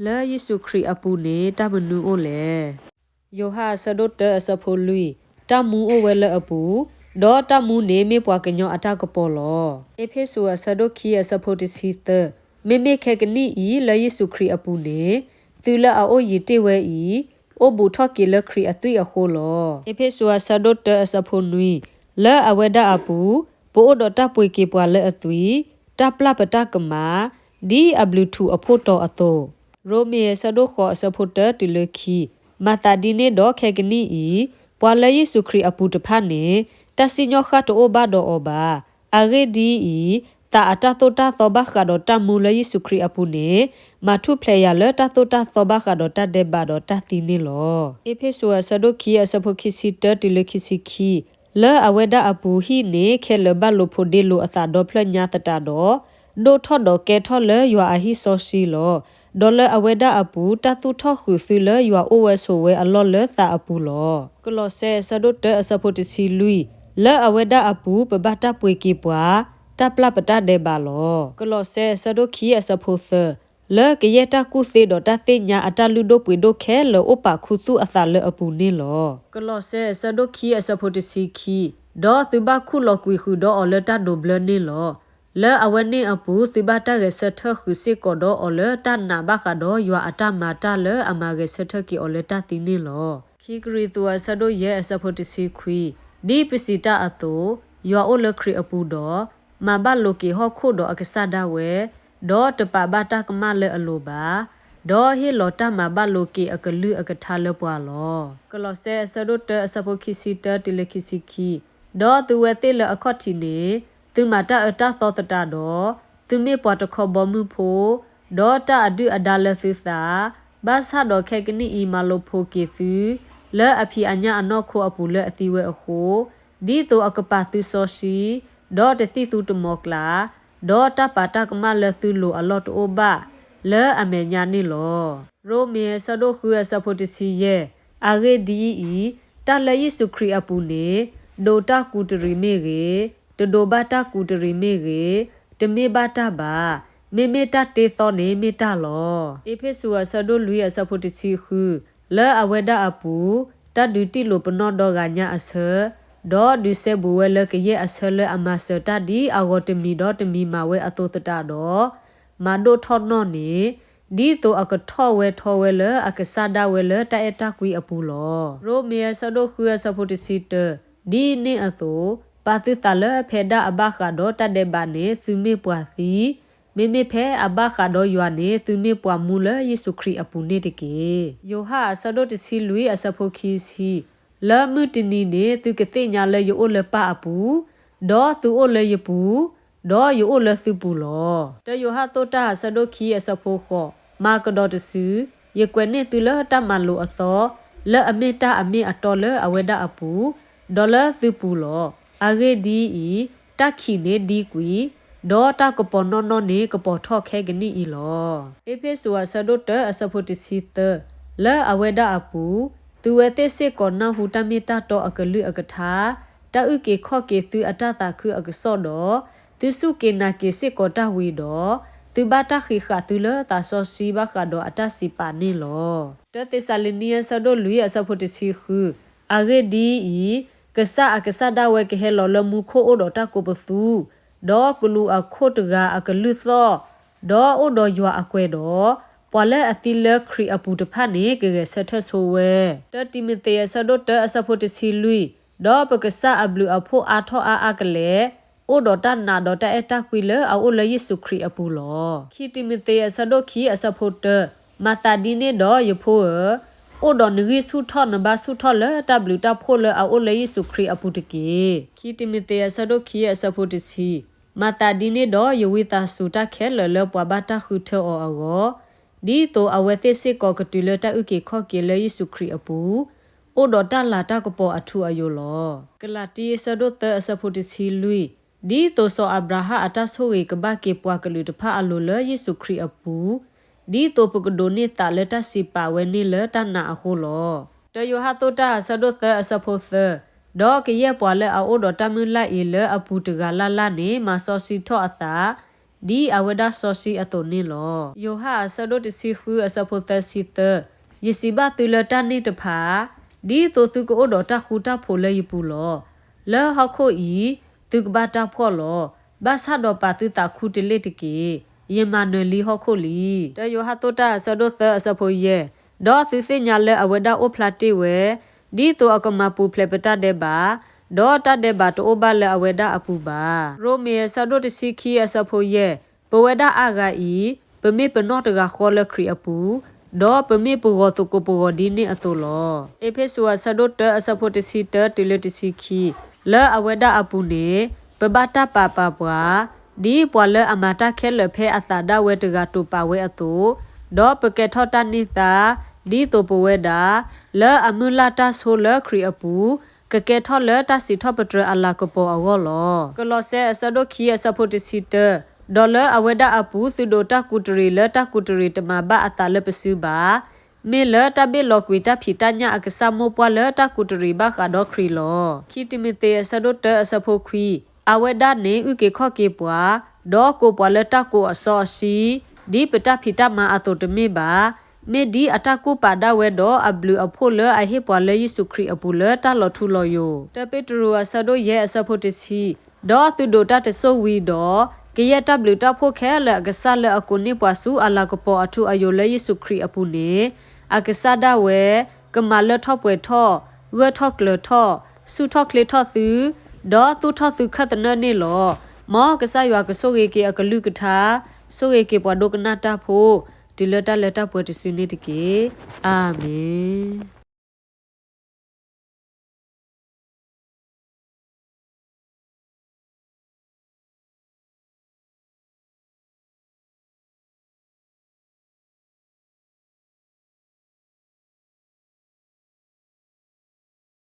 လၢယ့ၣ်ၡူးခရံာ်အပူၤန့ၣ် တၢ်မနုၤအိၣ်လဲၣ်. ယိၤဟၣ်အဆၢဒိၣ်တၢအဆၢဖိလွံၢ်, တၢ်မူအိၣ်ဝဲလၢအပူၤ, ဒီးတၢ်မူန့ၣ်မ့ၢ်ပှၤကညီအတၢ်ကပီၤလီၤ. အ့းဖ့းစူးအဆၢဒိၣ်ခံအဆၢဖိတဆံသၢ, မ့မ့ၢ်ခဲကနံၣ်အံၤ လၢယ့ၣ်ၡူးခရံာ်အပူၤန့ၣ်, သုလၢအအိၣ်ယံၤတ့ၢ်ဝဲအံၤ, အိၣ်ဘူးထီၣ်က့ၤလၢခရံာ်အသွံၣ်အဃိလီၤ. အ့းဖ့းစူးအဆၢဒိၣ်တၢအဆၢဖိနွံ, လၢအဝဲဒၣ်အပူၤ, ပအိၣ်ဒီးတၢ်ပှ့ၤက့ၤပှၤလၢအသွံၣ်, တၢ်ပျၢ်ပတၢ်ကမၣ်, ဒ်အဘျုးထူးအဖှိၣ်တီၤအသိး, ရိမ့ၤအဆၢဒိၣ်ဃိးအဆၢဖိတၢတုၤလၢခံ, မၤသးဒ်န့ၣ်ဒီးခဲကနံၣ်အံၤ, ပှၤလၢယ့ၣ်ၡူးခရံာ်အပူၤတဖၣ်န့ၣ်, တၢ်စံၣ်ညီၣ်ဃၣ်တအိၣ်ဘၣ်ဒီးအီၤဘၣ်. အဂ့ၢ်ဒ်အံၤ, သးအတၢ်သိၣ်တၢ်သီဘၣ်ဃးဒီးတၢ်မူလၢယ့ၣ်ၡူးခရံာ်အပူၤန့ၣ်, မၤထူၣ်ဖျဲးယၤလၢတၢ်သိၣ်တၢ်သီဘၣ်ဃးဒီးတၢ်ဒဲးဘးဒီးတၢ်သံန့ၣ်လီၤ. အ့းဖ့းစူးအဆၢဒိၣ်ခံအဆၢဖိခံဆံတၢတုၤလၢခံဆံခံ, လၢအဝဲဒၣ်အပူၤဟံၣ်န့ၣ် ခဲလၢာ်ဘၣ်လိာ်ဖိးဒ့လိာ်အသးဒီဖျၢၣ်ညါသတးဒီး, ဒိၣ်ထီၣ်ဒီးကဲထီၣ်လၢယွၤအဟံၣ်စီဆှံလီၤ. ဒီးလၢအဝဲဒၣ်အပူၤ တၢ်သူၣ်ထီၣ်ဃုာ်သုလၢယွၤအိၣ်ဝဲဆိးဝဲအလီၢ်လၢသးအပူၤလီၤ. ကလီးစဲအဆၢဒိၣ်တၢအဆၢဖိတဆံလွံၢ်, လၢအဝဲဒၣ်အပူၤ ပဘၣ်တၢ်ပှ့ၤက့ၤပှၤ, တၢ်ပျၢ်ပတၢ်ဒဲးဘးလီၤ. ကလီးစဲအဆၢဒိၣ်ခံအဆၢဖိသၢ, လၢကယဲၢ်တၢ်ကူၣ်သ့ဒီးတၢ်သ့ၣ်ညါအတၢ်လုၢ်ဒိၣ်ပှ့ၤဒိၣ်ခဲလၢာ်အိၣ်ပာ်ခူသူၣ်အသးလၢအပူၤန့ၣ်လီၤ. ကလီးစဲအဆၢဒိၣ်ခံအဆၢဖိတဆံခံ, ဒီးသုဘၣ်ခူၣ်လီၤကွံာ်ဃုာ်ဒီးအီၤလၢတၢ်ဒိးဘျၢန့ၣ်လီၤ. လၢအဝဲန့ၣ်အပူၤ သုဘၣ်တၢ်ဂဲၤဆၢထၢၣ်ဃုာ်စ့ၢ်ကီးဒီးအီၤလၢတၢ်နာ်ဘၣ်ဃးဒီးယွၤအတၢ်မၤတၢ်လၢအမၤဂဲၤဆၢထၢၣ်က့ၤအီၤလၢတၢ်သံန့ၣ်လီၤ. ခံကရံၣ်သူးအဆၢဒိၣ်ယဲၢ်အဆၢဖိတဆံခွံ, ဒ်ပစံးတၢ်အသိး, ယွၤအိၣ်လၢခရံာ်အပူၤဒီး, မၤဘၣ်လိာ်က့ၤဟီၣ်ခိၣ်ဒီးအကစၢ်ဒၣ်ဝဲ, ဒီးတပာ်ဘၣ်တၢ်ကမၣ်လၢအလိၤဘၣ်, ဒီးဟ့ၣ်လီၤတၢ်မၤဘၣ်လိာ်က့ၤအကလုၢ်အကထါလၢပှၤလီၤ. ကလီးစဲအဆၢဒိၣ်တၢအဆၢဖိခံဆံတၢတုၤလၢခံဆံခံ, ဒီးသုဝဲသ့ၣ်လၢအခီၣ်ထံးန့ၣ်, သုမၤတၢ်အၢတၢ်သီသတးဒီး, သုမ့ၢ်ပှၤတခီဘီမုၢ်ဖိ, ဒီးတၢ်အဒုၣ်အဒါလၢသုသး, ဘၣ်ဆၣ်ဒီးခဲကနံၣ်အံၤမၤလိာ်ဖိးက့ၤသု, လၢအဖံးအညၣ်အနီၢ်ခိအပူၤလၢအသံဝဲအဃိ, ဒ်သိးအကပာ်သုစီဆှံ, ဒီးတသံၣ်သူတမီၤကျၣ်, ဒီးတၢ်ပာ်တၢ်ကမၣ်လၢသုလိၤအလီၢ်တအိၣ်ဘၣ်, လၢအမဲာ်ညါန့ၣ်လီၤ. ရိမ့ၤအဆၢဒိၣ်ဃုအဆၢဖိတဆံယဲၢ်, အဂ့ၢ်ဒ်အံၤ, တၢ်လၢယ့ၣ်ၡူးခရံာ်အပူၤန့ၣ်, ဒိးတၢ်ကူးတရံးမ့ၢ်ဂ့ၤ, တဒိးဘၣ်တၢ်ကူးတရံးမ့ၢ်ဂ့ၤ, တမ့ၢ်ဘၣ်တၢ်ဘၣ်, မ့မ့ၢ်တၢ်တ့သီန့ၣ်မ့ၢ်တၢ်လီၤ. အ့းဖ့းစူးအဆၢဒိၣ်လွံၢ်အဆၢဖိတဆံဃု, လၢအဝဲဒၣ်အပူၤ, တၢ်ဒုးတံၢ်လိာ်ပနီၣ်ဒီဂၤညါအဆၢ, ဒီးဒုးစဲဘူးဝဲလၢကယဲၢ်အဆၢလၢအမၤစၢၤတၢ်ဒ်အဂီၤတမံၤဒီးတမံၤမၤဝဲအသိးသတးဒီး, မၤဒိၣ်ထီၣ်နီၢ်န့ၣ်, ဒ်သိးအကထီၣ်ဝဲထီဝဲလၢအကစၢ်ဒၣ်ဝဲလၢတၢ်အဲၣ်တၢ်ကွံအပူၤလီၤ. ရိမ့ၤအဆၢဒိၣ်ဃုအဆၢဖိတဆံတၢ, ဒ်န့ၣ်အသိး, ပာ်သုသးလၢဖဲဒၣ်အဘၣ်ဃးဒီးတၢ်ဒဲးဘးန့ၣ် သုမ့ၢ်ပှၤသံ, မ့မ့ၢ်ဖဲအဘၣ်ဃးဒီးယွၤန့ၣ် သုမ့ၢ်ပှၤမူလၢယ့ၣ်ၡူးခရံာ်အပူၤန့ၣ်တက့ၢ်. ယိၤဟၣ်အဆၢဒိၣ်တဆံလွံၢ်အဆၢဖိခံဆံ, လၢမုၢ်တနံၤန့ၣ် သုကသ့ၣ်ညါလၢယအိၣ်လၢပၢ်အပူၤ, ဒီးသုအိၣ်လၢယပူၤ, ဒီးယအိၣ်လၢသုပူၤလီၤ. တၢယိၤဟၣ်သိၣ်တၢ်အဆၢဒိၣ်ခံအဆၢဖိဃိး, မၤကဒီးတစု, ယကွဲးန့ၢ်သုလၢတၢ်မၤလိာ်အသီ, လၢအမ့ၢ်တၢ်အမ့ၢ်အတီလၢအဝဲဒၣ်အပူၤ, ဒီးလၢသုပူၤလီၤ. အဂ့ၢ်ဒ်အံၤ, တၢ်ခံးန့ၣ်ဒံကွံာ်, ဒီးတၢ်ကပီၤနီၢ်နီၢ်န့ၣ်ကပီၤထီၣ်ခဲကနံၣ်အံၤလီၤ. အ့းဖ့းစူးအဆၢဒိၣ်တၢအဆၢဖိတဆံသၢ, လၢအဝဲဒၣ်အပူၤ, သုဝဲသ့ၣ်စ့ၢ်ကီးနၢ်ဟူတၢ်မ့ၢ်တၢ်တီအကလုၢ်အကထါ, တၢ်အုၣ်က့ၤခီၣ်က့ၤသုအတၢ်သးခုအကစီၣ်ဒီး, သုစူၢ်က့ၤနာ်က့ၤစ့ၢ်ကီးတၢ်ဝံၤဒီး, သုဘၣ်တၢ်ဃံးဃာ်သုလၢသးစီဆှံဘၣ်ဃးဒီးအတၢ်စံးပာ်န့ၣ်လီၤ. တၢသ့းစၤလနံအဆၢဒိၣ်လွံၢ်အဆၢဖိတဆံဃု, အဂ့ၢ်ဒ်အံၤ, ကစၢ်အကစၢ်ဒၣ်ဝဲကဟဲလီၤလၢမူခိၣ်အိၣ်ဒီးတၢ်ကိးပသူ, ဒီးကလူးအခိၣ်တဂၤအကလုၢ်သီၣ်, ဒီးအိၣ်ဒီးယွၤအကွဲၤဒီး, ပှၤလၢအသံလၢခရံာ်အပူၤတဖၣ်န့ၣ် ကဂဲၤဆၢထၢၣ်ဆိဝဲ. တၢတံၤမသ့းအဆၢဒိၣ်တၢအဆၢဖိတဆံလွံၢ်, ဒီးပကစၢ်အဘျုးအဖှိၣ်အါထီၣ်အါအါကလဲာ်, အိၣ်ဒီးတၢ်နာ်ဒီးတၢ်အဲၣ်တၢ်ကွံလၢအအိၣ်လၢယ့ၣ်ၡူးခရံာ်အပူၤလီၤ. ခံတံၤမသ့းအဆၢဒိၣ်ခံအဆၢဖိတၢ, မၤသးဒ်န့ၣ်ဒီးယဖိဧၢ, အိၣ်ဒီးနဂံၢ်ဆူၣ်ထီၣ်နဘၣ်ဆူၣ်ထီၣ်လၢတၢ်ဘျုးတၢ်ဖှိၣ်လၢအအိၣ်လၢယ့ၣ်ၡူးခရံာ်အပူၤတက့ၢ်. ခံတံၤမသ့းအဆၢဒိၣ်ခံအဆၢဖိတဆံ, မၤသးဒ်န့ၣ်ဒီးယဝံသးစူၤတၢ်ခဲလၢာ်လၢပှၤဘၣ်တၢ်ဃုထၢအီၤအဂီၢ်, ဒ်သိးအဝဲသ့ၣ်စ့ၢ်ကီးကတုၤလၢတၢ်အုၣ်က့ၤခီၣ်က့ၤလၢယ့ၣ်ၡူးခရံာ်အပူၤ, အိၣ်ဒီးတၢ်လၤတၢ်ကပီၤအထူအယိာ်လီၤ. ကလၤတံအဆၢဒိၣ်သၢအဆၢဖိတဆံလွံၢ်, ဒ်သိးစီၤအၤဘြၤဟၣ်အတၢ်ဆိၣ်ဂ့ၤကဘၣ်က့ၤပှၤကလုာ်တဖၣ်အလိၤလၢယ့ၣ်ၡူးခရံာ်အပူၤ, ဒ်သိးပကဒိးန့ၢ်သးလၢတၢ်စံးပာ်ဝဲန့ၣ်လၢတၢ်နာ်အဃိလီၤ. တၢယိၤဟၣ်သိၣ်တၢ်အဆၢဒိၣ်သၢအဆၢဖိသၢ, ဒီးကယဲၢ်ပှၤလၢအအိၣ်ဒီးတၢ်မုၢ်လၢ်အံၤလၢအပူၤတဂၤလၢ်လၢ်န့ၣ် မၤစီဆှံထီၣ်အသး, ဒ်အဝဲဒၣ်စီဆှံအသိးန့ၣ်လီၤ. ယိၤဟၣ်အဆၢဒိၣ်တဆံဃုအဆၢဖိသၢဆံသၢ, ယစံးဘၣ်သုလၢတၢ်န့ၣ်တဖၣ်, ဒ်သိးသုကအိၣ်ဒီးတၢ်ဃူတၢ်ဖိးလၢယပူၤလီၤ. လၢဟီၣ်ခိၣ်အံၤ, သုကဘၣ်တၢ်ဖှီၣ်လီၤ. ဘၣ်ဆၣ်ဒီးပာ်သုသးခူတလ့ၢ်တက့ၢ်. ယမၤနၢၤလံဟီၣ်ခိၣ်လံ. တၢယိၤဟၣ်အဆၢဒိၣ်သၢအဆၢဖိယဲၢ်, ဒီးသုသ့ၣ်ညါလၢအဝဲဒၣ်အိၣ်ဖျါတ့ၢ်ဝဲ, ဒ်သိးအကမၤပူၤဖျဲးပတၢ်ဒဲးဘး, ဒီးတၢ်ဒဲးဘးတအိၣ်ဘၣ်လၢအဝဲဒၣ်အပူၤဘၣ်. ရိမ့ၤအဆၢဒိၣ်တဆံခံအဆၢဖိယဲၢ်, ပဝဲဒၣ်အါဂၤအံၤ, ပမ့ၢ်ပနီၢ်တဂၤဃီလၢခရံာ်အပူၤ, ဒီးပမ့ၢ်ပဂီၤသကိးပဂီၤဒ်န့ၣ်အသိးလီၤ. အ့းဖ့းစူးအဆၢဒိၣ်တၢအဆၢဖိတဆံတၢတုၤလၢတဆံခံ, လၢအဝဲဒၣ်အပူၤန့ၣ်, ပဘၣ်တၢ်ပာ်ပာ်ပှၤ, ဒ်ပှၤလၢအမၤတၢ်ခဲလၢာ်ဖဲအသးဒၣ်ဝဲတဂၤတိာ်ပာ်ဝဲအသိး, ဒီးပကဲထီၣ်တၢ်န့ၢ်သါ, ဒ်သိးပဝဲဒၣ်, လၢအမုၢ်လၢ်တၢ်ဆိလၢခရံာ်အပူၤ, ကကဲထီၣ်လၢတၢ်စံးထီၣ်ပတြၢၤအလၤကပီၤအဂီၢ်လီၤ. ကလီးစဲအဆၢဒိၣ်ခံအဆၢဖိတဆံတၢ, ဒီးလၢအဝဲဒၣ်အပူၤသုဒိးတၢ်ကူးတရံးလၢတၢ်ကူးတရံးတမၤဘၣ်အသးလၢပစုဘၣ်, မ့ၢ်လၢတၢ်ဘ့ၣ်လီၤကွံာ်တၢ်ဖံးတၢ်ညၣ်အကစၢ်မိၢ်ပှၢ်လၢတၢ်ကူးတရံးဘၣ်ဃးဒီးခရံာ်လီၤ. ခံတံၤမသ့းအဆၢဒိၣ်တၢအဆၢဖိခွံ, အဝဲဒၣ်န့ၣ်အုၣ်က့ၤခီၣ်က့ၤပှၤ, ဒီးကိးပှၤလၢတၢ်ကိးအစီအဆှံ, ဒ်ပတၢ်ဖံးတၢ်မၤအသိးတမ့ၢ်ဘၣ်, မ့ၢ်ဒ်အတၢ်ကူၣ်ပာ်ဒၣ်ဝဲဒီးအဘျုးအဖှိၣ်လၢအဟ့ၣ်ပှၤလၢယ့ၣ်ၡူးခရံာ်အပူၤလၢတၢ်လီၤထူလီၤယိာ်. တၢပ့းတရူးအဆၢဒိၣ်ယဲၢ်အဆၢဖိတဆံ, ဒီးသုဒိးတၢ်တစိၢ်ဝံၤဒီး, ကယဲၢ်တၢ်ဘျုးတၢ်ဖှိၣ်ခဲလၢာ်အကစၢ်လၢအကိးန့ၢ်ပှၤဆူအလၤကပီၤအထူအယိာ်လၢယ့ၣ်ၡူးခရံာ်အပူၤန့ၣ်, အကစၢ်ဒၣ်ဝဲ, ကမၤလၢထီၣ်ပှဲၤထီၣ်, ဂၢၢ်ထီၣ်ကျၢၤထီၣ်, ဆူၣ်ထီၣ်ချ့ထီၣ်သု, ဒီးသူၣ်ထီၣ်သုခၢၣ်သနၢၣ်န့ၣ်လီၤ. မ်ကစၢ်ယွၤကဆိၣ်ဂ့ၤက့ၤအကလုၢ်ကထါ, ဆိၣ်ဂ့ၤက့ၤပှၤဒိကနၣ်တၢ်ဖိ, တုၤလၢတၢ်လၢတၢ်ပှဲၤတစုန့ၣ်တက့ၢ်. အၤမ့ၣ်.